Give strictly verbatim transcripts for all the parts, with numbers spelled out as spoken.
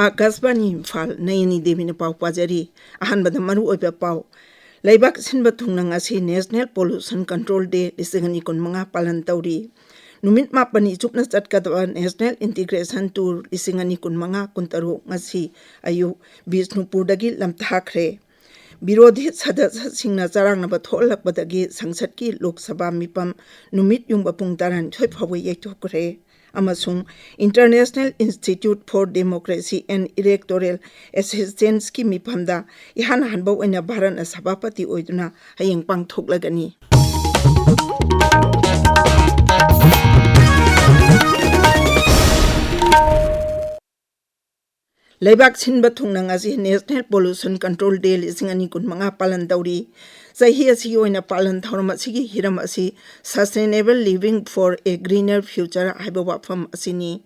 ꯑꯀꯥꯁꯕꯥꯅꯤ ꯏꯝꯐꯥꯜ, ꯅꯌꯅꯤ ꯗꯦꯕꯤꯅ ꯄꯥꯎ ꯄꯥꯖꯔꯤ꯫ ꯑꯍꯥꯟꯕꯗ ꯃꯔꯨꯑꯣꯏꯕ ꯄꯥꯎ꯫ ꯂꯩꯕꯥꯛ ꯁꯤꯟꯕ ꯊꯨꯡꯅ ꯉꯁꯤ National Pollution Control Day ꯂꯤꯁꯤꯡ ꯑꯅꯤ ꯀꯨꯟꯃꯉꯥ ꯄꯥꯂꯟ ꯇꯧꯔꯤ꯫ ꯅꯨꯃꯤꯠ ꯃꯥꯄꯟꯅꯤ ꯆꯨꯞꯅ ꯆꯠꯀꯗꯕ National Integration Tour ꯂꯤꯁꯤꯡ ꯑꯅꯤ ꯀꯨꯟꯃꯉꯥ ꯀꯨꯟꯇꯔꯨꯛ ꯉꯁꯤ ꯑꯌꯨꯛ ꯕꯤꯁꯅꯨꯄꯨꯔꯗꯒꯤ ꯂꯝꯊꯥꯈ꯭ꯔꯦ꯫ ꯕꯤꯔꯣꯙꯤ ꯁꯗꯁ꯭ꯌꯁꯤꯡꯅ ꯆꯔꯥꯡꯅꯕ ꯊꯣꯛꯍꯜꯂꯛꯄꯗꯒꯤ ꯁꯪꯁꯠꯀꯤ ꯂꯣꯛ ꯁꯚꯥ ꯃꯤꯐꯝ ꯅꯨꯃꯤꯠ ꯌꯨꯡꯕ ꯄꯨꯡ ꯇꯔꯥꯅꯤꯊꯣꯏ ꯐꯥꯎꯕ ꯌꯩꯊꯣꯛꯈ꯭ꯔꯦ꯫ ꯑꯃꯁꯨꯡ International Institute for Democracy and Electoral Assistance ꯀꯤ ꯃꯤꯐꯝꯗ ꯏꯍꯥꯟ ꯍꯥꯟꯕ ꯑꯣꯏꯅ ꯚꯥꯔꯠꯅ ꯁꯚꯥꯄꯇꯤ ꯑꯣꯏꯗꯨꯅ ꯍꯌꯦꯡ ꯄꯥꯡꯊꯣꯛꯂꯒꯅꯤ꯫ ꯂꯩꯕꯥꯛ ꯁꯤꯟꯕ ꯊꯨꯡꯅ ꯉꯁꯤ National Pollution Control Day ꯂꯤꯁꯤꯡ ꯑꯅꯤ ꯀꯨꯟꯃꯉꯥ ꯄꯥꯂꯟ ꯇꯧꯔꯤ꯫ ꯆꯍꯤ ꯑꯁꯤꯒꯤ ꯑꯣꯏꯅ ꯄꯥꯂꯟ ꯊꯧꯔꯝ ꯑꯁꯤꯒꯤ ꯍꯤꯔꯝ ꯑꯁꯤ Sustainable Living for a Greener Future ꯍꯥꯏꯕ ꯋꯥꯐꯝ ꯑꯁꯤꯅꯤ꯫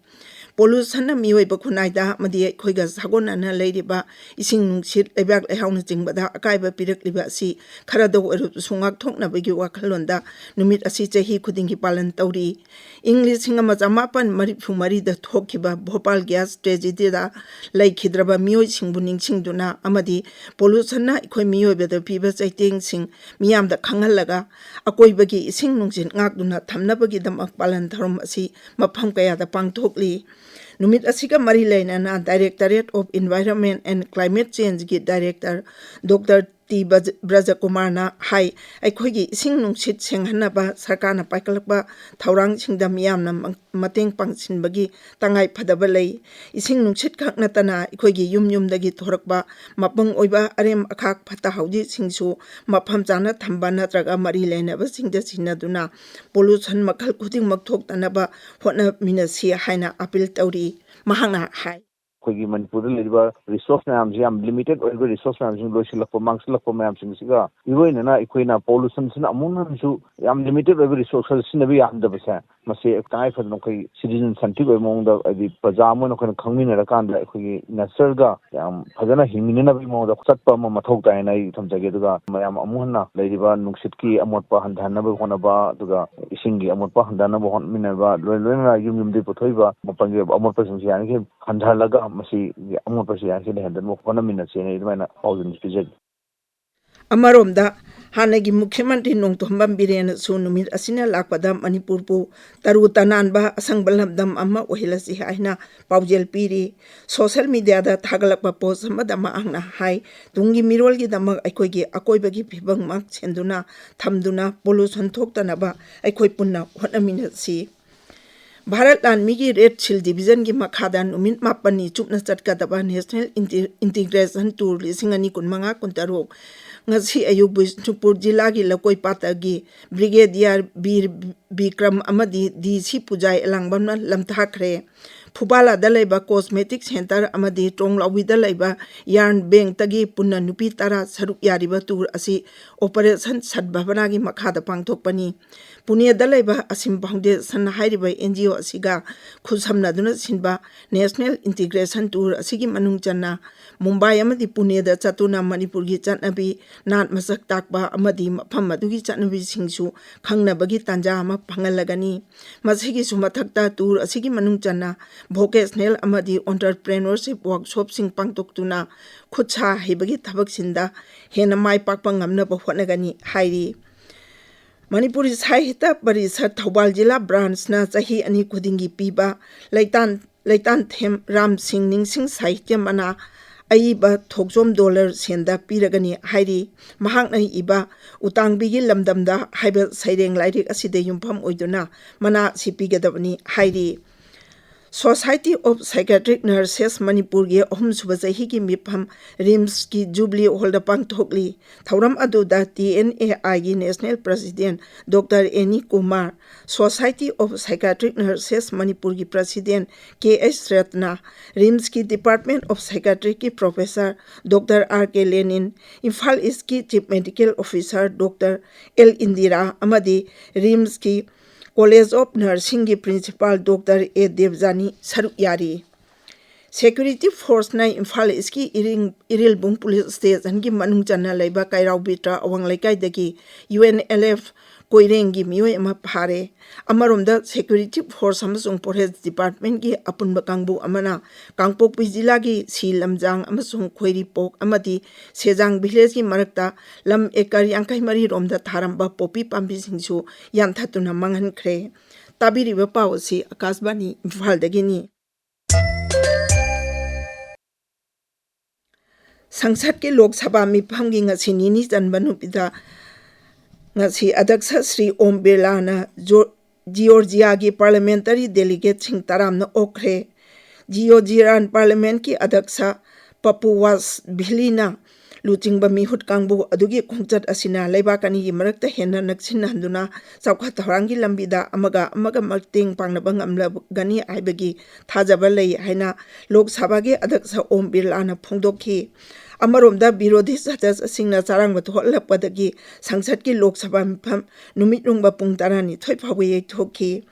Pollution ꯅ ꯃꯤꯑꯣꯏꯕ ꯈꯨꯟꯅꯥꯏꯗ ꯑꯃꯗꯤ ꯑꯩꯈꯣꯏꯒ ꯁꯥꯒꯣꯟꯅꯅ ꯂꯩꯔꯤꯕ ꯏꯁꯤꯡ ꯅꯨꯡꯁꯤꯠ, ꯂꯩꯕꯥꯛ ꯂꯩꯍꯥꯎꯅꯆꯤꯡꯕꯗ ꯑꯀꯥꯏꯕ ꯄꯤꯔꯛꯂꯤꯕ ꯑꯁꯤ ꯈꯔꯗ ꯑꯣꯏꯔꯕꯁꯨ ꯉꯥꯛꯊꯣꯛꯅꯕꯒꯤ ꯋꯥꯈꯜꯂꯣꯟꯗ ꯅꯨꯃꯤꯠ ꯑꯁꯤ ꯆꯍꯤ ꯈꯨꯗꯤꯡꯒꯤ ꯄꯥꯂꯟ ꯇꯧꯔꯤ꯫ ꯏꯪ ꯂꯤꯁꯤꯡ ꯑꯃ ꯆꯃꯥꯄꯟ ꯃꯔꯤꯐꯨ ꯃꯔꯤꯗ ꯊꯣꯛꯈꯤꯕ ꯚꯣꯄꯥꯜ gas tragedy ꯗ ꯂꯩꯈꯤꯗ꯭ꯔꯕ ꯃꯤꯑꯣꯏꯁꯤꯡꯕꯨ ꯅꯤꯡꯁꯤꯡꯗꯨꯅ ꯑꯃꯗꯤ pollution ꯅ ꯑꯩꯈꯣꯏ ꯃꯤꯑꯣꯏꯕꯗ ꯄꯤꯕ ꯆꯩꯊꯦꯡꯁꯤꯡ ꯃꯤꯌꯥꯝꯗ ꯈꯪꯍꯜꯂꯒ ꯑꯀꯣꯏꯕꯒꯤ ꯏꯁꯤꯡ ꯅꯨꯡꯁꯤꯠ ꯉꯥꯛꯇꯨꯅ ꯊꯝꯅꯕꯒꯤꯗꯃꯛ ꯄꯥꯂꯟ ꯊꯧꯔꯝ ꯑꯁꯤ ꯃꯐꯝ ꯀꯌꯥꯗ ꯄꯥꯡꯊꯣꯛꯂꯤ꯫ ꯅꯨꯃꯤꯠ ꯑꯁꯤꯒ ꯃꯔꯤ ꯂꯩꯅꯅ Directorate of Environment and Climate Change ꯒꯤ director Doctor ꯇꯤ ꯕ꯭ꯔꯖ-, ꯕ꯭ꯔꯖꯀꯨꯃꯥꯔꯅ ꯍꯥꯏ, ꯑꯩꯈꯣꯏꯒꯤ ꯏꯁꯤꯡ ꯅꯨꯡꯁꯤꯠ ꯁꯦꯡꯍꯟꯅꯕ ꯁꯔꯀꯥꯔꯅ ꯄꯥꯏꯈꯠꯂꯛꯄ ꯊꯧꯔꯥꯡꯁꯤꯡꯗ ꯃꯤꯌꯥꯝꯅ ꯃ-, ꯃꯇꯦꯡ ꯄꯥꯡꯁꯤꯟꯕꯒꯤ ꯇꯉꯥꯏ ꯐꯗꯕ ꯂꯩ꯫ ꯏꯁꯤꯡ ꯅꯨꯡꯁꯤꯠ ꯈꯛ ꯅꯠꯇꯅ ꯑꯩꯈꯣꯏꯒꯤ ꯌꯨꯝ ꯌꯨꯝꯗꯒꯤ ꯊꯣꯔꯛꯄ ꯃꯄꯨꯡ ꯑꯣꯏꯕ ꯑꯔꯦꯝ ꯑꯈꯥꯛ ꯐꯠꯇ ꯍꯥꯎꯗꯤꯁꯤꯡꯁꯨ ꯃꯐꯝ ꯆꯥꯅ ꯊꯝꯕ ꯅꯠꯇ꯭ꯔꯒ ꯃꯔꯤ ꯂꯩꯅꯕꯁꯤꯡꯗ ꯁꯤꯟꯅꯗꯨꯅ pollution ꯃꯈꯜ ꯈꯨꯗꯤꯡꯃꯛ ꯊꯣꯛꯇꯅꯕ ꯍꯣꯠꯅꯃꯤꯟꯅꯁꯤ ꯍꯥꯏꯅ appeal ꯇꯧꯔꯤ꯫ ꯃꯍꯥꯛꯅ ꯍꯥꯏ꯫ ꯑꯩꯈꯣꯏꯒꯤ ꯃꯅꯤꯄꯨꯔꯗ ꯂꯩꯔꯤꯕ resource ꯃꯌꯥꯝꯁꯤ, ꯌꯥꯝ limited ꯑꯣꯏꯕ resource ꯃꯌꯥꯝꯁꯤ ꯂꯣꯏꯁꯤꯜꯂꯛꯄ, ꯃꯥꯡꯁꯤꯜꯂꯛꯄ ꯃꯌꯥꯝꯁꯤꯡꯁꯤꯒ ꯏꯔꯣꯏꯅꯅ ꯑꯩꯈꯣꯏꯅ pollution ꯁꯤꯅ ꯑꯃꯨꯛ ꯍꯟꯅꯁꯨ ꯌꯥꯝ limited ꯑꯣꯏꯕ resource ꯈꯔ ꯁꯤꯖꯤꯟꯅꯕ ꯌꯥꯍꯟꯗꯕꯁꯦ ꯃꯁꯤ ꯇꯉꯥꯏ ꯐꯗꯅ ꯑꯩꯈꯣꯏ citizen centric ꯑꯣꯏꯕ ꯃꯑꯣꯡꯗ, ꯍꯥꯏꯗꯤ ꯄ꯭ꯔꯖꯥ ꯑꯃ ꯑꯣꯏꯅ ꯑꯩꯈꯣꯏꯅ ꯈꯪꯃꯤꯟꯅꯔꯀꯥꯟꯗ ꯑꯩꯈꯣꯏꯒꯤ natureꯒ ꯌꯥꯝ ꯐꯖꯅ ꯍꯤꯡꯃꯤꯟꯅꯅꯕꯒꯤ ꯃꯑꯣꯡꯗ ꯆꯠꯄ ꯑꯃ ꯃꯊꯧ ꯇꯥꯏꯅ ꯑꯩ ꯊꯝꯖꯒꯦ꯫ ꯑꯗꯨꯒ ꯃꯌꯥꯝ ꯑꯃꯨꯛ ꯍꯟꯅ ꯂꯩꯔꯤꯕ ꯅꯨꯡꯁꯤꯠꯀꯤ ꯑꯃꯣꯠꯄ ꯍꯟꯊꯍꯟꯅꯕ ꯍꯣꯠꯅꯕ, ꯑꯗꯨꯒ ꯏꯁꯤꯡꯒꯤ ꯑꯃꯣꯠꯄ ꯍꯟꯊꯍꯟꯅꯕ ꯍꯣꯠꯃꯤꯟꯅꯕ, ꯂꯣꯏ-, ꯂꯣꯏꯅꯅ ꯌꯨꯝ ꯌꯨꯝꯗꯒꯤ ꯄꯨꯊꯣꯛꯏꯕ ꯃꯄꯥꯟꯒꯤ ꯑꯣꯏꯕ ꯑꯃꯣꯠꯄꯁꯤꯡꯁꯤ ꯌꯥꯔꯤꯈꯩ ꯍꯟꯊꯍꯜꯂꯒ ꯃꯁꯤꯒꯤ ꯑꯃꯣꯠꯄꯁꯤ ꯌꯥꯔꯤꯈꯩ ꯂꯩꯍꯟꯗꯅꯕ ꯍꯣꯠꯅꯃꯤꯟꯅꯁꯦꯅ ꯑꯩ ꯑꯗꯨꯃꯥꯏꯅ ꯄꯥꯎꯖꯦꯜ ꯄꯤꯖꯒꯦ꯫ ꯑꯃꯔꯣꯝꯗ, ꯍꯥꯟꯅꯒꯤ ꯃꯨꯈ꯭ꯌ ꯃꯟꯇ꯭ꯔꯤ ꯅꯣꯡꯊꯣꯝꯕꯝ ꯕꯤꯔꯦꯟꯅꯁꯨ ꯅꯨꯃꯤꯠ ꯑꯁꯤꯅ ꯂꯥꯛꯄꯗ ꯃꯅꯤꯄꯨꯔꯕꯨ ꯇꯔꯨ ꯇꯅꯥꯟꯕ ꯑꯁꯪꯕ ꯂꯝꯗꯝ ꯑꯃ ꯑꯣꯏꯍꯜꯂꯁꯤ ꯍꯥꯏꯅ ꯄꯥꯎꯖꯦꯜ ꯄꯤꯔꯤ꯫ ꯁꯣꯁꯦꯜ ꯃꯤꯗꯤꯌꯥꯗ ꯊꯥꯒꯠꯂꯛꯄ ꯄꯣꯁ ꯑꯃꯗ ꯃꯍꯥꯛꯅ ꯍꯥꯏ, "ꯇꯨꯡꯒꯤ ꯃꯤꯔꯣꯜꯒꯤꯗꯃꯛ ꯑꯩꯈꯣꯏꯒꯤ ꯑꯀꯣꯏꯕꯒꯤ ꯐꯤꯕꯝ ꯉꯥꯛ ꯁꯦꯟꯗꯨꯅ ꯊꯝꯗꯨꯅ ꯄꯣꯂꯨꯁꯟ ꯊꯣꯛꯇꯅꯕ ꯑꯩꯈꯣꯏ ꯄꯨꯟꯅ ꯍꯣꯠꯅꯃꯤꯟꯅꯁꯤ"꯫ ꯚꯥꯔꯠ ꯂꯥꯟꯃꯤꯒꯤ ꯔꯦꯗ ꯁꯤꯜ ꯗꯤꯕꯤꯖꯟꯒꯤ ꯃꯈꯥꯗ ꯅꯨꯃꯤꯠ ꯃꯥꯄꯟꯅꯤ ꯆꯨꯞꯅ ꯆꯠꯀꯗꯕ ꯅꯦꯁꯅꯦꯜ ꯏꯟꯇꯤ-, ꯏꯟꯇꯤꯒ꯭ꯔꯦꯁꯟ ꯇꯨꯔ ꯂꯤꯁꯤꯡ ꯑꯅꯤ ꯀꯨꯟꯃꯉꯥ ꯀꯨꯟꯇꯔꯨꯛ ꯉꯁꯤ ꯑꯌꯨꯛ ꯕꯤꯁꯅꯨꯄꯨꯔ ꯖꯤꯂꯥꯒꯤ ꯂꯀꯣꯏꯄꯥꯠꯇꯒꯤ ꯕ꯭ꯔꯤꯒꯦꯗꯤꯌꯥꯔ ꯕꯤꯔ ꯕꯤꯀ꯭ꯔꯝ ꯑꯃꯗꯤ ꯗꯤ ꯁꯤ ꯄꯨꯖꯥꯏ ꯑꯦꯂꯥꯡꯕꯝꯅ ꯂꯝꯊꯥꯈ꯭ꯔꯦ꯫ ꯐꯨꯕꯥꯂꯥꯗ ꯂꯩꯕ ꯀꯣꯁꯃꯦꯇꯤꯛ ꯁꯦꯟꯇꯔ ꯑꯃꯗꯤ ꯇ꯭ꯔꯣꯡꯂꯥꯎꯕꯤꯗ ꯂꯩꯕ ꯌꯥꯔꯟ ꯕꯦꯡꯛꯇꯒꯤ ꯄꯨꯟꯅ ꯅꯨꯄꯤ ꯇꯔꯥ ꯁꯔꯨꯛ ꯌꯥꯔꯤꯕ ꯇꯨꯔ ꯑꯁꯤ ꯑꯣꯄꯔꯦꯁꯟ ꯁꯠꯚꯥꯕꯅꯥꯒꯤ ꯃꯈꯥꯗ ꯄꯥꯡꯊꯣꯛꯄꯅꯤ꯫ ꯄꯨꯅꯦꯗ ꯂꯩꯕ ꯑꯁꯤꯝ ꯐꯥꯎꯟꯗꯦꯁꯟ ꯍꯥꯏꯔꯤꯕ ꯑꯦꯟ ꯖꯤ ꯑꯣ ꯑꯁꯤꯒ ꯈꯨꯠꯁꯝꯅꯗꯨꯅ ꯁꯤꯟꯕ ꯅꯦꯁꯅꯦꯜ ꯏꯟꯇꯤꯒ꯭ꯔꯦꯁꯟ ꯇꯨꯔ ꯑꯁꯤꯒꯤ ꯃꯅꯨꯡ ꯆꯟꯅ ꯃꯨꯝꯕꯥꯏ ꯑꯃꯗꯤ ꯄꯨꯅꯦꯗ ꯆꯠꯇꯨꯅ ꯃꯅꯤꯄꯨꯔꯒꯤ ꯆꯠꯅꯕꯤ, ꯅꯥꯠ ꯃꯁꯛ ꯇꯥꯛꯄ ꯑꯃꯗꯤ ꯃꯐꯝ ꯑꯗꯨꯒꯤ ꯆꯠꯅꯕꯤꯁꯤꯡꯁꯨ ꯈꯪꯅꯕꯒꯤ ꯇꯥꯟꯖꯥ ꯑꯃ ꯐꯪꯍꯜꯂꯒꯅꯤ꯫ ꯃꯁꯤꯒꯤꯁꯨ ꯃꯊꯛꯇ ꯇꯨꯔ ꯑꯁꯤꯒꯤ ꯃꯅꯨꯡ ꯆꯟꯅ ꯚꯣꯀꯦꯁꯅꯦꯜ ꯑꯃꯗꯤ ꯑꯣꯟꯇꯔꯄ꯭ꯔꯦꯅꯔꯁꯤꯞ ꯋꯥꯔꯛꯁꯣꯞꯁꯤꯡ ꯄꯥꯡꯊꯣꯛꯇꯨꯅ ꯈꯨꯠ ꯁꯥ ꯍꯩꯕꯒꯤ ꯊꯕꯛꯁꯤꯡꯗ ꯍꯦꯟꯅ ꯃꯥꯏ ꯄꯥꯛꯄ ꯉꯝꯅꯕ ꯍꯣꯠꯅꯒꯅꯤ ꯍꯥꯏꯔꯤ꯫ ꯃꯅꯤꯄꯨꯔꯤ ꯁꯥꯍꯤꯇ꯭ꯌ ꯄꯔꯤꯁꯠ ꯊꯧꯕꯥꯜ ꯖꯤꯂꯥ ꯕ꯭ꯔꯥꯟꯁꯅ ꯆꯍꯤ ꯑꯅꯤ ꯈꯨꯗꯤꯡꯒꯤ ꯄꯤꯕ ꯂꯩꯇꯥꯟ, ꯂꯩꯇꯥꯟꯊꯦꯝ ꯔꯥꯝ ꯁꯤꯡ ꯅꯤꯡꯁꯤꯡ ꯁꯥꯍꯤꯇ꯭ꯌ ꯃꯅꯥ ꯑꯏꯕ ꯊꯣꯛꯆꯣꯝ ꯗꯣꯂꯔ ꯁꯦꯟꯗ ꯄꯤꯔꯒꯅꯤ ꯍꯥꯏꯔꯤ꯫ ꯃꯍꯥꯛꯅ ꯏꯕ ꯎꯇꯥꯡꯕꯤꯒꯤ ꯂꯝꯗꯝꯗ ꯍꯥꯏꯕ ꯁꯩꯔꯦꯡ ꯂꯥꯏꯔꯤꯛ ꯑꯁꯤꯗ ꯌꯨꯝꯐꯝ ꯑꯣꯏꯗꯨꯅ ꯃꯅꯥ ꯑꯁꯤ ꯄꯤꯒꯗꯕꯅꯤ ꯍꯥꯏꯔꯤ꯫ Society of Psychiatric Nurses ꯃꯅꯤꯄꯨꯔꯒꯤ ꯑꯍꯨꯝꯁꯨꯕ ꯆꯍꯤꯒꯤ ꯃꯤꯐꯝ ꯔꯤꯝꯁꯀꯤ ꯖꯨꯕꯂꯤ ꯍꯣꯜꯗ ꯄꯥꯡꯊꯣꯛꯂꯤ꯫ ꯊꯧꯔꯝ ꯑꯗꯨꯗ ꯇꯤ ꯑꯦꯟ ꯑꯦ ꯑꯥꯏꯒꯤ national president doctor Ani Kumar, Society of Psychiatric Nurses ꯃꯅꯤꯄꯨꯔꯒꯤ ꯄ꯭ꯔꯁꯤꯗꯦꯟ ꯀꯦ ꯑꯩꯆ ꯔꯠꯅ, ꯔꯤꯝꯁꯀꯤ ꯗꯤꯄꯥꯔꯠꯃꯦꯟ ꯑꯣꯐ ꯁꯥꯏꯀꯥꯇ꯭ꯔꯤꯛꯀꯤ professor doctor R K Lenin, Imphal ꯏꯁꯀꯤ chief medical officer doctor L Indira ꯑꯃꯗꯤ ꯔꯤꯝꯁꯀꯤ College of Nursingꯒꯤ principal Doctor A ꯗꯦꯕꯖꯥꯅꯤ ꯁꯔꯨꯛ ꯌꯥꯔꯤ꯫ Security forceꯅ ꯏꯝꯐꯥꯜ ꯏꯁꯀꯤ ꯏꯔꯤꯡ-, ꯏꯔꯤꯜꯕꯨꯡ police stationꯒꯤ ꯃꯅꯨꯡ ꯆꯟꯅ ꯂꯩꯕ ꯀꯩꯔꯥꯎ ꯕꯤꯇ꯭ꯔ ꯑꯋꯥꯡ ꯂꯩꯀꯥꯏꯗꯒꯤ UNLF ꯀꯣꯏꯔꯦꯡꯒꯤ ꯃꯤꯑꯣꯏ ꯑꯃ ꯐꯥꯔꯦ꯫ ꯑꯃꯔꯣꯝꯗ, security force ꯑꯃꯁꯨꯡ forest departmentꯀꯤ ꯑꯄꯨꯟꯕ ꯀꯥꯡꯕꯨ ꯑꯃꯅ ꯀꯥꯡꯄꯣꯛꯄꯤ ꯖꯤꯂꯥꯒꯤ ꯁꯤ ꯂꯝꯖꯥꯡ ꯑꯃꯁꯨꯡ ꯈꯣꯏꯔꯤꯄꯣꯛ ꯑꯃꯗꯤ ꯁꯦꯖꯥꯡ villageꯀꯤ ꯃꯔꯛꯇ ꯂꯝ acre ꯌꯥꯡꯈꯩ ꯃꯔꯤ ꯔꯣꯝꯗ ꯊꯥꯔꯝꯕ ꯄꯣꯄꯤ ꯄꯥꯝꯕꯤꯁꯤꯡꯁꯨ ꯌꯥꯟꯊꯠꯇꯨꯅ ꯃꯥꯡꯍꯟꯈ꯭ꯔꯦ꯫ ꯇꯥꯕꯤꯔꯤꯕ ꯄꯥꯎ ꯑꯁꯤ ꯑꯀꯥꯁꯕꯥꯅꯤ ꯏꯝꯐꯥꯜꯗꯒꯤꯅꯤ꯫ ꯁꯪꯁꯠꯀꯤ ꯂꯣꯛ ꯁꯚꯥ ꯃꯤꯐꯝꯒꯤ ꯉꯁꯤ ꯅꯤꯅꯤ ꯆꯟꯕ ꯅꯨꯃꯤꯠꯇ ꯉꯁꯤ ꯑꯗꯛꯁ ꯁ꯭ꯔꯤ ꯑꯣꯝ ꯕꯤꯔꯂꯥꯅ ꯖꯣ-, ꯖꯤꯑꯣꯔꯖꯤꯌꯥꯒꯤ parliamentary delegateꯁꯤꯡ ꯇꯔꯥꯝꯅ ꯑꯣꯛꯈ꯭ꯔꯦ꯫ ꯖꯤꯑꯣꯔꯖꯤꯌꯥꯟ parliamentꯀꯤ ꯑꯗꯛꯁ ꯄꯄꯨ ꯋꯥꯁꯚꯤꯂꯤꯅ ꯂꯨꯆꯤꯡꯕ ꯃꯤꯍꯨꯠ ꯀꯥꯡꯕꯨ ꯑꯗꯨꯒꯤ ꯈꯣꯡꯆꯠ ꯑꯁꯤꯅ ꯂꯩꯕꯥꯛ ꯑꯅꯤꯒꯤ ꯃꯔꯛꯇ ꯍꯦꯟꯅ ꯅꯛꯁꯤꯟꯅꯍꯟꯗꯨꯅ ꯆꯥꯎꯈꯠ ꯊꯧꯔꯥꯡꯒꯤ ꯂꯝꯕꯤꯗ ꯑꯃꯒ ꯑꯃꯒ ꯃꯇꯦꯡ ꯄꯥꯡꯅꯕ ꯉꯝꯂꯒꯅꯤ ꯍꯥꯏꯕꯒꯤ ꯊꯥꯖꯕ ꯂꯩ ꯍꯥꯏꯅ ꯂꯣꯛ ꯁꯚꯥꯒꯤ ꯑꯗꯛꯁ ꯑꯣꯝ ꯕꯤꯔꯂꯥꯅ ꯐꯣꯡꯗꯣꯛꯈꯤ꯫ ꯑꯃꯔꯣꯝꯗ, ꯕꯤꯔꯣꯙꯤ ꯁꯗꯁ꯭ꯌꯁꯤꯡꯅ ꯆꯔꯥꯡꯕ ꯊꯣꯛꯍꯜꯂꯛꯄꯗꯒꯤ ꯁꯪꯁꯠꯀꯤ ꯂꯣꯛ ꯁꯚꯥ ꯃꯤꯐꯝ ꯅꯨꯃꯤꯠ ꯌꯨꯡꯕ ꯄꯨꯡ ꯇꯔꯥꯅꯤꯊꯣꯏ ꯐꯥꯎꯕ ꯌꯩꯊꯣꯛꯈꯤ꯫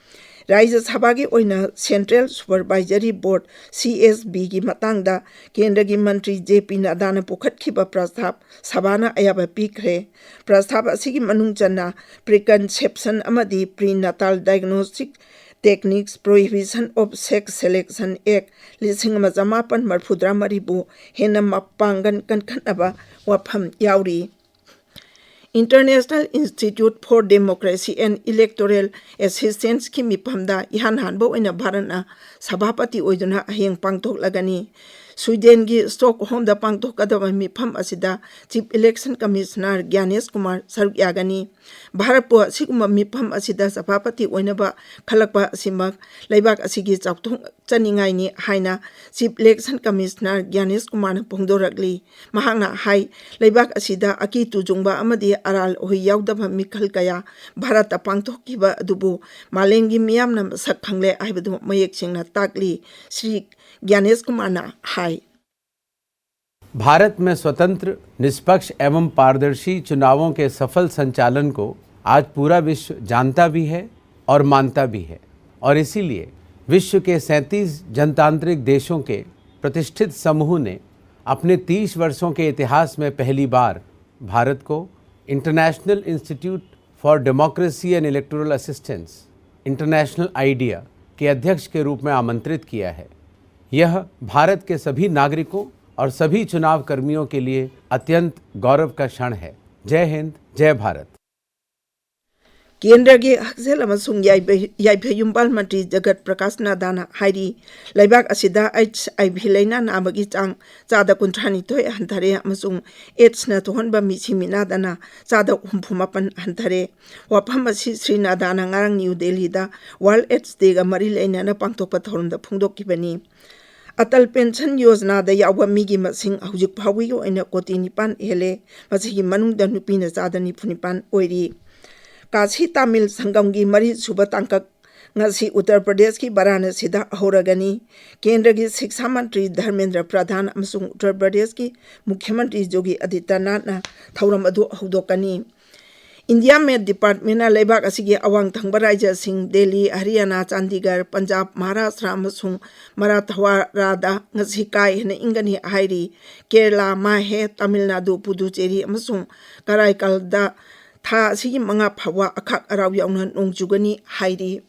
ꯔꯥꯖ꯭ꯌ ꯁꯚꯥꯒꯤ ꯑꯣꯏꯅ Central Supervisory Board, CSBꯒꯤ ꯃꯇꯥꯡꯗ ꯀꯦꯟꯗ꯭ꯔꯒꯤ ꯃꯟꯇ꯭ꯔꯤ ꯖꯦ ꯄꯤ ꯅꯗꯥꯅ ꯄꯨꯈꯠꯈꯤꯕ ꯄ꯭ꯔꯁꯇꯥꯕ ꯁꯚꯥꯅ ꯑꯌꯥꯕ ꯄꯤꯈ꯭ꯔꯦ꯫ ꯄ꯭ꯔꯁꯇꯥꯕ ꯑꯁꯤꯒꯤ ꯃꯅꯨꯡ ꯆꯟꯅ preconception ꯑꯃꯗꯤ prenatal diagnostic techniques, Prohibition of Sex Selection Act ꯂꯤꯁꯤꯡ ꯑꯃ ꯆꯃꯥꯄꯟ ꯃꯔꯤꯐꯨꯇꯔꯥ ꯃꯔꯤꯕꯨ ꯍꯦꯟꯅ ꯃꯄꯥꯡꯒꯜ ꯀꯟꯈꯠꯅꯕ ꯋꯥꯐꯝ ꯌꯥꯎꯔꯤ꯫ International Institute for Democracy and Electoral Assistance ꯀꯤ ꯃꯤꯐꯝꯗ ꯏꯍꯥꯟ ꯍꯥꯟꯕ ꯑꯣꯏꯅ ꯚꯥꯔꯠꯅ ꯁꯚꯥꯄꯇꯤ ꯑꯣꯏꯗꯨꯅ ꯍꯌꯦꯡ ꯄꯥꯡꯊꯣꯛꯂꯒꯅꯤ꯫ ꯁ꯭ꯋꯤꯗꯦꯟꯒꯤ ꯁ꯭ꯇꯣꯛꯍꯣꯝꯗ ꯄꯥꯡꯊꯣꯛꯀꯗꯕ ꯃꯤꯐꯝ ꯑꯁꯤꯗ Chief Election Commissioner ꯒ꯭ꯌꯥꯅꯦꯁ ꯀꯨꯃꯥꯔ ꯁꯔꯨꯛ ꯌꯥꯒꯅꯤ꯫ ꯚꯥꯔꯠꯄꯨ ꯑꯁꯤꯒꯨꯝꯕ ꯃꯤꯐꯝ ꯑꯁꯤꯗ ꯁꯚꯥꯄꯇꯤ ꯑꯣꯏꯅꯕ ꯈꯜꯂꯛꯄ ꯑꯁꯤꯃꯛ ꯂꯩꯕꯥꯛ ꯑꯁꯤꯒꯤ ꯆꯥꯎꯊꯣꯛꯆꯅꯤꯡꯉꯥꯏꯅꯤ ꯍꯥꯏꯅ Chief Election Commissioner ꯒ꯭ꯌꯥꯅꯦꯁ ꯀꯨꯃꯥꯔꯅ ꯐꯣꯡꯗꯣꯔꯛꯂꯤ꯫ ꯃꯍꯥꯛꯅ ꯍꯥꯏ, ꯂꯩꯕꯥꯛ ꯑꯁꯤꯗ ꯑꯀꯤ ꯇꯨꯖꯨꯡꯕ ꯑꯃꯗꯤ ꯑꯔꯥꯜ ꯑꯣꯏ ꯌꯥꯎꯗꯕ ꯃꯤꯈꯜ ꯀꯌꯥ ꯚꯥꯔꯠꯇ ꯄꯥꯡꯊꯣꯛꯈꯤꯕ ꯑꯗꯨꯕꯨ ꯃꯥꯂꯦꯝꯒꯤ ꯃꯤꯌꯥꯝꯅ ꯃꯁꯛ ꯈꯪꯂꯦ ꯍꯥꯏꯕꯗꯨ ꯃꯌꯦꯛ ꯁꯦꯡꯅ ꯇꯥꯛꯂꯤ꯫ ꯁ꯭ꯔꯤ ꯒ꯭ꯌꯥꯅꯦꯁ ꯀꯨꯃꯥꯔꯅ ꯍꯥꯏ꯫ भारत में स्वतंत्र, निष्पक्ष एवं पारदर्शी चुनावों के सफल संचालन को आज पूरा विश्व जानता भी है और मानता भी है। और इसीलिए विश्व के सैंतीस जनतांत्रिक देशों के प्रतिष्ठित समूह ने अपने तीस वर्षों के इतिहास में पहली बार भारत को International Institute for Democracy and Electoral Assistance, international idea, के अध्यक्ष के रूप में आमंत्रित किया है। यह भारत के सभी नागरिकों और सभी चुनाव कर्मियों के लिए अत्यंत गौरव का क्षण है। जय हिंद, जय भारत। ꯀꯦꯟꯗ꯭ꯔꯒꯤ ꯍꯛꯁꯦꯜ ꯑꯃꯁꯨꯡ ꯌꯥꯏꯐ- ꯌꯥꯏꯐ ꯌꯨꯝꯕꯥꯜ ꯃꯟꯇ꯭ꯔꯤ ꯖꯒꯠ ꯄ꯭ꯔꯀꯥꯁ ꯅꯥꯗꯥꯅ ꯍꯥꯏꯔꯤ, ꯂꯩꯕꯥꯛ ꯑꯁꯤꯗ ꯑꯩꯆ ꯑꯥꯏ ꯚꯤ ꯂꯥꯏꯅꯥ ꯅꯥꯕꯒꯤ ꯆꯥꯡ ꯆꯥꯗ ꯀꯨꯟꯊ꯭ꯔꯥ ꯅꯤꯊꯣꯏ ꯍꯟꯊꯔꯦ ꯑꯃꯁꯨꯡ ꯑꯦꯗꯁꯅ ꯊꯣꯛꯍꯟꯕ ꯃꯤꯁꯤ ꯃꯤꯅꯥꯗꯅ ꯆꯥꯗ ꯍꯨꯝꯐꯨ ꯃꯥꯄꯟ ꯍꯟꯊꯔꯦ꯫ ꯋꯥꯐꯝ ꯑꯁꯤ ꯁ꯭ꯔꯤ ꯅꯥꯗꯥꯅ ꯉꯔꯥꯡ ꯅ꯭ꯌꯨ ꯗꯦꯜꯂꯤꯗ ꯋꯥꯔꯜꯗ ꯑꯦꯗꯁ ꯗꯦꯒ ꯃꯔꯤ ꯂꯩꯅꯅ ꯄꯥꯡꯊꯣꯛꯄ ꯊꯧꯔꯝꯗ ꯐꯣꯡꯗꯣꯛꯈꯤꯕꯅꯤ꯫ ꯑꯇꯜ ꯄꯦꯟꯁꯟ ꯌꯣꯖꯅꯥꯗ ꯌꯥꯎꯕ ꯃꯤꯒꯤ ꯃꯁꯤꯡ ꯍꯧꯖꯤꯛ ꯐꯥꯎꯕꯒꯤ ꯑꯣꯏꯅ ꯀꯣꯇꯤ ꯅꯤꯄꯥꯟ ꯍꯦꯜꯂꯦ꯫ ꯃꯁꯤꯒꯤ ꯃꯅꯨꯡꯗ ꯅꯨꯄꯤꯅ ꯆꯥꯗ ꯅꯤꯐꯨ ꯅꯤꯄꯥꯟ ꯑꯣꯏꯔꯤ꯫ ꯀꯥꯁꯤ ꯇꯥꯃꯤꯜ ꯁꯪꯒꯝꯒꯤ ꯃꯔꯤꯁꯨꯕ ꯇꯥꯡꯀꯛ ꯉꯁꯤ ꯎꯠꯇꯔ ꯄ꯭ꯔꯗꯦꯁꯀꯤ ꯕꯔꯥꯅꯁꯤꯗ ꯍꯧꯔꯒꯅꯤ꯫ ꯀꯦꯟꯗ꯭ꯔꯒꯤ ꯁꯤꯛꯁꯥ ꯃꯟꯇ꯭ꯔꯤ ꯙꯔꯃꯦꯟꯗ꯭ꯔ ꯄ꯭ꯔꯙꯥꯟ ꯑꯃꯁꯨꯡ ꯎꯠꯇꯔ ꯄ꯭ꯔꯗꯦꯁꯀꯤ ꯃꯨꯈ꯭ꯌ ꯃꯟꯇ꯭ꯔꯤ ꯌꯣꯒꯤ ꯑꯗꯤꯇ꯭ꯌꯅꯥꯊꯅ ꯊꯧꯔꯝ ꯑꯗꯨ ꯍꯧꯗꯣꯛꯀꯅꯤ꯫ ꯏꯟꯗꯤꯌꯥ ꯃꯦꯠ ꯗꯤꯄꯥꯔꯠꯃꯦꯟꯅ ꯂꯩꯕꯥꯛ ꯑꯁꯤꯒꯤ ꯑꯋꯥꯡ ꯊꯪꯕ ꯔꯥꯖ꯭ꯌꯁꯤꯡ ꯗꯦꯜꯂꯤ, ꯍꯔꯤꯌꯥꯅꯥ, ꯆꯥꯟꯗꯤꯒꯔ, ꯄꯟꯖꯥꯕ, ꯃꯍꯥꯔꯥꯁꯇ꯭ꯔ ꯑꯃꯁꯨꯡ ꯃꯔꯥꯊꯋꯥꯔꯥꯗ ꯉꯁꯤ ꯀꯥ ꯍꯦꯟꯅ ꯏꯪꯒꯅꯤ ꯍꯥꯏꯔꯤ꯫ ꯀꯦꯔꯂꯥ, ꯃꯥꯍꯦ, ꯇꯥꯃꯤꯜ ꯅꯥꯗꯨ, ꯄꯨꯗꯨꯆꯦꯔꯤ ꯑꯃꯁꯨꯡ ꯀꯔꯥꯏꯀꯜꯗ ꯊꯥ ꯑꯁꯤꯒꯤ ꯃꯉꯥ ꯐꯥꯎꯕ ꯑꯈꯥꯛ ꯑꯔꯥꯎ ꯌꯥꯎꯅ ꯅꯣꯡ ꯆꯨꯒꯅꯤ ꯍꯥꯏꯔꯤ꯫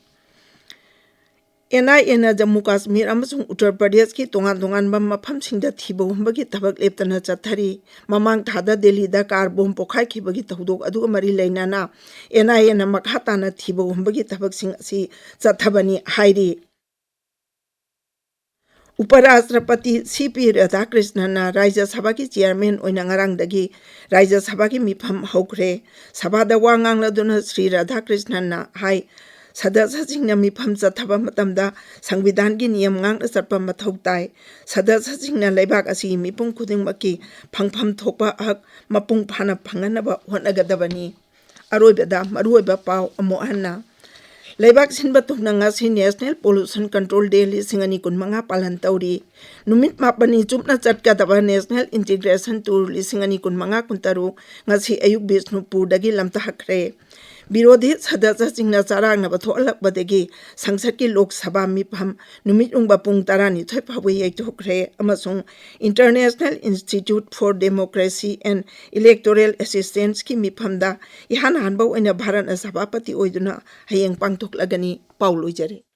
ꯑꯦꯟ ꯑꯥꯏ ꯑꯦꯅ ꯖꯝꯃꯨ ꯀꯥꯁꯃꯤꯔ ꯑꯃꯁꯨꯡ ꯎꯠꯇꯔ ꯄ꯭ꯔꯗꯦꯁꯀꯤ ꯇꯣꯉꯥꯟ ꯇꯣꯉꯥꯟꯕ ꯃꯐꯝꯁꯤꯡꯗ ꯊꯤꯕ ꯍꯨꯝꯕꯒꯤ ꯊꯕꯛ ꯂꯦꯞꯇꯅ ꯆꯠꯊꯔꯤ꯫ ꯃꯃꯥꯡ ꯊꯥꯗ ꯗꯦꯜꯂꯤꯗ ꯀꯥꯔ ꯕꯣꯝ ꯄꯣꯈꯥꯏꯈꯤꯕꯒꯤ ꯊꯧꯗꯣꯛ ꯑꯗꯨꯒ ꯃꯔꯤ ꯂꯩꯅꯅ ꯑꯦꯟ ꯑꯥꯏ ꯑꯦꯅ ꯃꯈꯥ ꯇꯥꯅ ꯊꯤꯕ ꯍꯨꯝꯕꯒꯤ ꯊꯕꯛꯁꯤꯡ ꯑꯁꯤ ꯆꯠꯊꯕꯅꯤ ꯍꯥꯏꯔꯤ꯫ ꯎꯄꯔꯥꯁꯇ꯭ꯔꯄꯇꯤ ꯁꯤ ꯄꯤ ꯔꯥꯙꯥꯀ꯭ꯔꯤꯁꯅꯟꯅ ꯔꯥꯖ꯭ꯌ ꯁꯚꯥꯒꯤ ꯆꯤꯌꯥꯔꯃꯦꯟ ꯑꯣꯏꯅ ꯉꯔꯥꯡꯗꯒꯤ ꯔꯥꯖ꯭ꯌ ꯁꯚꯥꯒꯤ ꯃꯤꯐꯝ ꯍꯧꯈ꯭ꯔꯦ꯫ ꯁꯚꯥꯗ ꯋꯥ ꯉꯥꯡꯂꯗꯨꯅ ꯁ꯭ꯔꯤ ꯔꯥꯙꯥꯀ꯭ꯔꯤꯁꯅꯟꯅ ꯍꯥꯏ, ꯁꯗꯁ꯭ꯌꯁꯤꯡꯅ ꯃꯤꯐꯝ ꯆꯠꯊꯕ ꯃꯇꯝꯗ ꯁꯪꯕꯤꯙꯥꯟꯒꯤ ꯅꯤꯌꯝ ꯉꯥꯛꯅ ꯆꯠꯄ ꯃꯊꯧ ꯇꯥꯏ꯫ ꯁꯗꯁ꯭ꯌꯁꯤꯡꯅ ꯂꯩꯕꯥꯛ ꯑꯁꯤꯒꯤ ꯃꯤꯄꯨꯝ ꯈꯨꯗꯤꯡꯃꯛꯀꯤ ꯐꯪꯐꯝ ꯊꯣꯛꯄ ꯍꯛ ꯃꯄꯨꯡ ꯐꯥꯅ ꯐꯪꯍꯟꯅꯕ ꯍꯣꯠꯅꯒꯗꯕꯅꯤ꯫ ꯑꯔꯣꯏꯕꯗ ꯃꯔꯨꯑꯣꯏꯕ ꯄꯥꯎ ꯑꯃꯨꯛ ꯍꯟꯅ꯫ ꯂꯩꯕꯥꯛ ꯁꯤꯟꯕ ꯊꯨꯡꯅ ꯉꯁꯤ National Pollution Control Day ꯂꯤꯁꯤꯡ ꯑꯅꯤ ꯀꯨꯟꯃꯉꯥ ꯄꯥꯂꯟ ꯇꯧꯔꯤ꯫ ꯅꯨꯃꯤꯠ ꯃꯥꯄꯟꯅꯤ ꯆꯨꯞꯅ ꯆꯠꯀꯗꯕ National Integration Tour ꯂꯤꯁꯤꯡ ꯑꯅꯤ ꯀꯨꯟꯃꯉꯥ ꯀꯨꯟꯇꯔꯨꯛ ꯉꯁꯤ ꯑꯌꯨꯛ ꯕꯤꯁꯅꯨꯄꯨꯔꯗꯒꯤ ꯂꯝꯇꯥꯛꯈ꯭ꯔꯦ꯫ ꯕꯤꯔꯣꯙꯤ ꯁꯗꯁ꯭ꯌꯁꯤꯡꯅ ꯆꯔꯥꯡꯅꯕ ꯊꯣꯛꯍꯜꯂꯛꯄꯗꯒꯤ ꯁꯪꯁꯠꯀꯤ ꯂꯣꯛ ꯁꯚꯥ ꯃꯤꯐꯝ ꯅꯨꯃꯤꯠ ꯌꯨꯡꯕ ꯄꯨꯡ ꯇꯔꯥꯅꯤꯊꯣꯏ ꯐꯥꯎꯕ ꯌꯩꯊꯣꯛꯈ꯭ꯔꯦ ꯑꯃꯁꯨꯡ International Institute for Democracy and Electoral Assistance ꯀꯤ ꯃꯤꯐꯝꯗ ꯏꯍꯥꯟ ꯍꯥꯟꯕ ꯑꯣꯏꯅ ꯚꯥꯔꯠꯅ ꯁꯚꯥꯄꯇꯤ ꯑꯣꯏꯗꯨꯅ ꯍꯌꯦꯡ ꯄꯥꯡꯊꯣꯛꯂꯒꯅꯤ꯫ ꯄꯥꯎ ꯂꯣꯏꯖꯔꯦ꯫